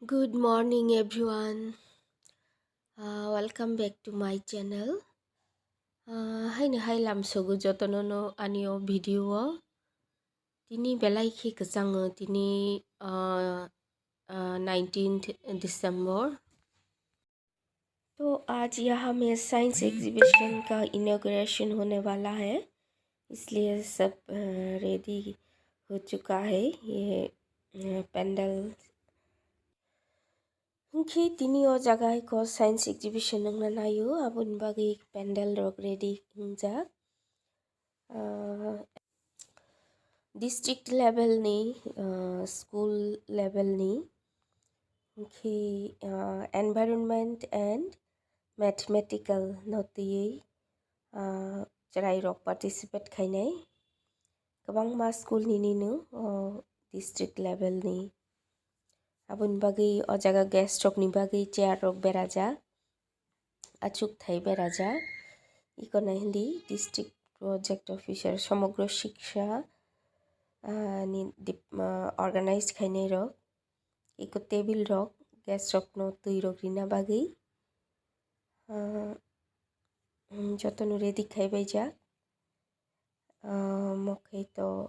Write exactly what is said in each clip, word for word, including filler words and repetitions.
Good morning, everyone. Uh, welcome back to my channel. Uh, haini hai lamsogo jotono no ani o video o. Tini belai khe kwchango, tini, uh, uh, nineteenth December. तो आज यहाँ में science exhibition का इनॉगरेशन होने वाला है, इसलिए सब, अ, रेडी हो चुका है। ये, अ, pandal hwnkhe tini o jaga hai ko science exhibition wngna naio, aboni bagwi pandal rok ready wngjak. Ah, district level ni, ah, school level ni, hwnkhe, ah, environment and mathematical no twiwi, ah, chwrai rok participate khainai. Kwbangma school ni nino, o, district level ni. Aboni bagwi o jaga guest rok ni bagwi chair rok berajak, achuk thai berajak. Iko nai hindi district project officer Somogro Shiksha, ah, ni dip-, ah, organized khainai rok. Iko table rok, guest rok no twi rok rina bagwi. Ah, mm, jotono ready khai baijak. Ah, omo khe to,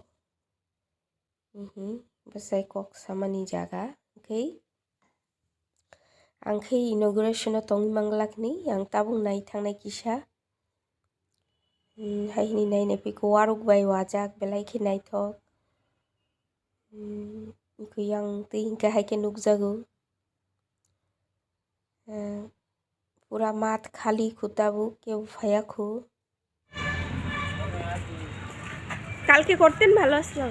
mhm, bwsai kok samani jaga. Hwnkhe ang khe inauguration o tongwi manglak ni, ang tabuk nai thangnai kisa. Hmm, hai hwnwi nai nai phi khe waruk bai wajak, belai khe naithok. Hmm, wngkhe yang twi hwnkhe hai khe nukjago. Eh, pura math khali khu tabuk, kebo phaiya khu. কালকে করতেন, ভালো আসলো।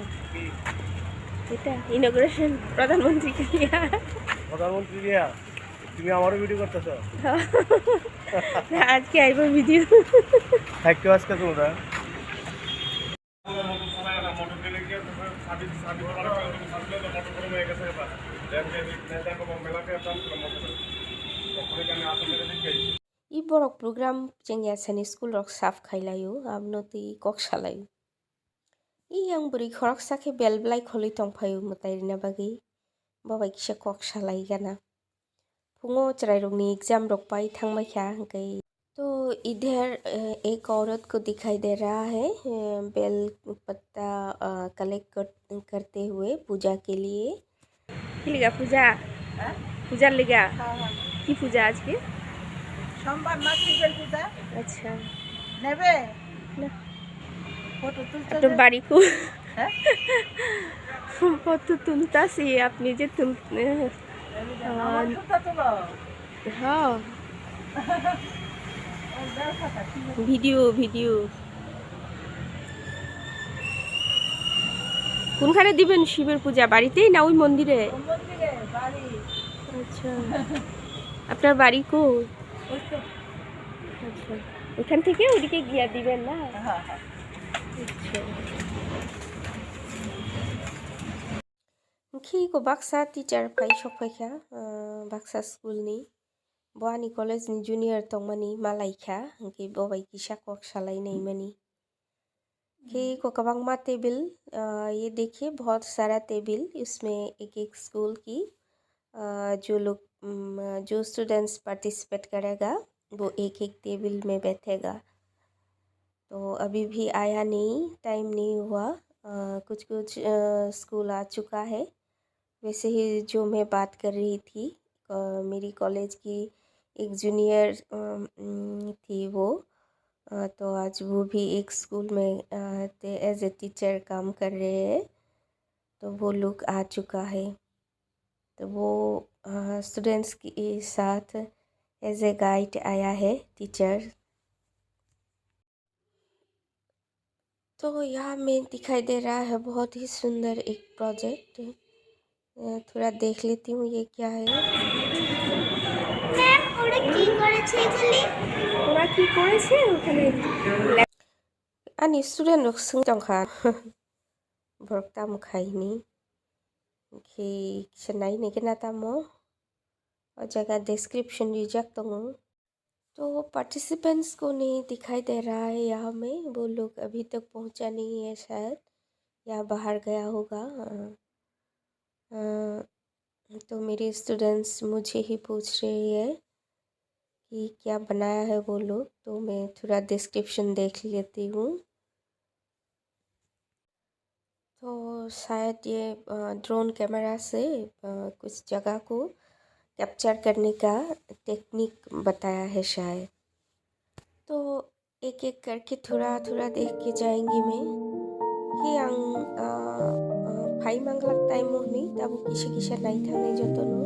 এটা ইনোগ্রেশন প্রধানমন্ত্রীকে দিয়া। প্রধানমন্ত্রী দিয়া? তুমি আমারও ভিডিও করতেছো? আজকে আইবো ভিডিও। থাকতো আজকে তোমরা। I borok program chengya sani school rok saf khai laio, abno twi kok salaio. I yang bwrwi khoroksa khe bel belai kholwi tong phaio mwtai rina bagwi, bo bai kisa kok salai gana. Phungo chwrai rokni exam rok pai thang bai kha hwnkhe. तो इधर, अ, एक औरत को दिखाई दे रहा है, अ, बेल पत्ता, अ, कलेक्ट कर, करते हुए पूजा के लिए। কি লিগা পূজা? হ্যাঁ? পূজার লিগা? হ্যাঁ, হ্যাঁ। কি পূজা আজকে? সোমবার না, শিবের পূজা। আচ্ছা। নেবে? না। ফটো তুলছো আপনার যে? বাড়ি কো-, হ্যাঁ? ফটো তুলতাছি, আপনি যে তুল-, এই যে আমার আহ, ফটো তুলো। হ্যাঁ। Video, video. কোনখানে দিবেন শিবের পূজা? বাড়িতেই না ওই মন্দিরে? ও মন্দিরে, বাড়ি। আচ্ছা। আপনার বাড়ি কই? ওই তো। আচ্ছা। ওখান থেকে ওদিকে গিয়া দিবেন না? হ্যাঁ, হ্যাঁ। আচ্ছা। Hwnkhe iko baksa teacher phai sok phai kha, ah, baksa school ni. Bo ani college ni junior tongmani malai kha, hwnkhe bo bai kisa kok salai naimani. Khe iko kwbangma table, ah, ye dekhiye bahut sara table, isme ek ek school ki, ah, jo log, mm, jo students participate karega, wo ek ek table mein baithega. तो अभी भी आया नहीं, टाइम नहीं हुआ। अ, कुछ कुछ, अ, स्कूल आ चुका है। वैसे ही जो मैं बात कर रही थी, अ, मेरी कॉलेज की एक जूनियर, अ, उम, थी वो। अ, तो आज वो भी एक स्कूल में, अ, ते-, एज ए टीचर काम कर रहे हैं। तो वो लोग आ चुका है। तो वो, अ, स्टूडेंट्स के साथ एज ए गाइड आया है टीचर। तो यहाँ में दिखाई दे रहा है बहुत ही सुंदर एक प्रोजेक्ट। अ, थोड़ा देख लेती हूँ ये क्या है। ম্যাম, ওরা কি করেছে এখানে? ওরা কি করেছে ওখানে? আনি স্টুডেন্ট রক সিং টংখা। Borok tamo khaini. Khe kisa nai nai khe na tamo. O jaga description rijak tongo. तो पार्टिसिपेंट्स को नहीं दिखाई दे रहा है यहाँ में, वो लोग अभी तक पहुँचा नहीं है शायद, या बाहर गया होगा। अ, अ, तो मेरे स्टूडेंट्स मुझे ही पूछ रही है कि क्या बनाया है वो लोग, तो मैं थोड़ा डिस्क्रिप्शन देख लेती हूँ। तो शायद ये, अ, ड्रोन कैमरा से, अ, कुछ जगह को कैप्चर करने का टेक्निक बताया है शायद। तो एक एक करके थोड़ा थोड़ा देख के जाएंगे मैं कि ang, अ, अ, phai manglak time o hwnwi tabuk kisa kisa nai thangnai jotono.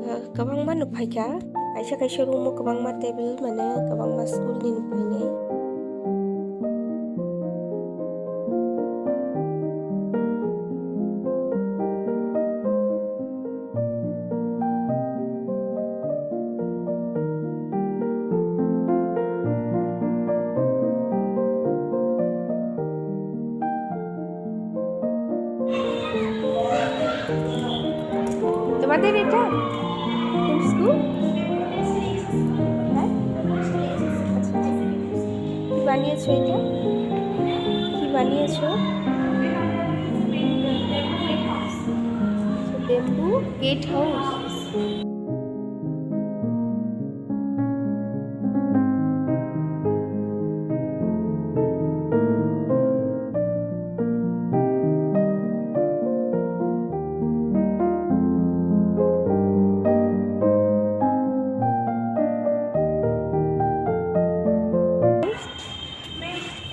Ka-, kwbangma no phaikha, kaisa kaisa room o kwbangma table, mane kwbangma school ni no phainai. তোমাদের এটা কোন স্কুল? হ্যাঁ, আচ্ছা, আচ্ছা। কি বানিয়েছো এটা? কি বানিয়েছো? Bamboo gate house.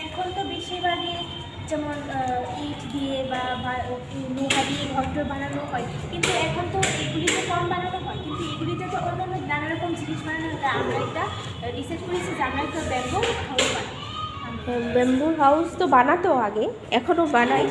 এখন তো বেশিরভাগই যেমন, আহ, ইট দিয়ে বা, বা লোহা দিয়ে ঘরটর বানানো হয়, কিন্তু এখন তো এগুলিতে কম বানানো হয়, কিন্তু এগুলিতে তো অন্যান্য নানা রকম জিনিস বানানো হয়। তা আমরা একটা, আহ, ডিসাইড করেছি যে আমরা একটা ব্যাম্বু হাউস বানাবো। ব্যাম্বু হাউস তো বানাতো আগে, এখনো বানাই।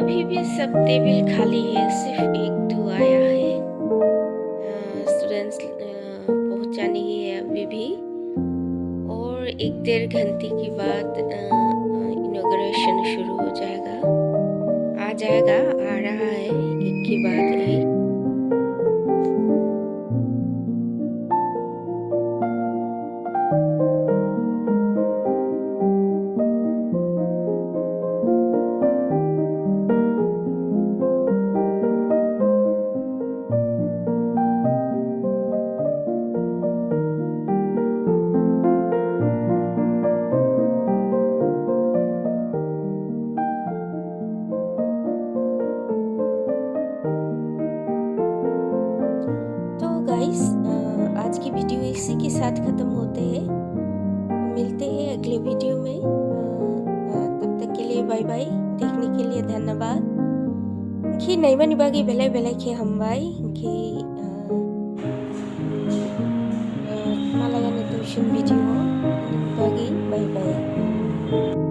अभी भी सब टेबल खाली है, सिर्फ एक दो आया है। अ, स्टूडेंट्स, अ, पहुंचा नहीं है अभी भी। और एक डेढ़ घंटे के बाद, अ, अ, इनॉगरेशन शुरू हो जाएगा। आ जाएगा, आ रहा है, एक के बाद एक। तो गाइस, अ, आज की वीडियो इसी के साथ ख़त्म होते हैं। मिलते हैं अगले वीडियो में। अ, अ, तब तक के लिए बाय बाय। देखने के लिए धन्यवाद। Khi naimani bagwi belai belai khe hambai. Khi, अ, अ, malaya ni tuition video bagwi bye bye.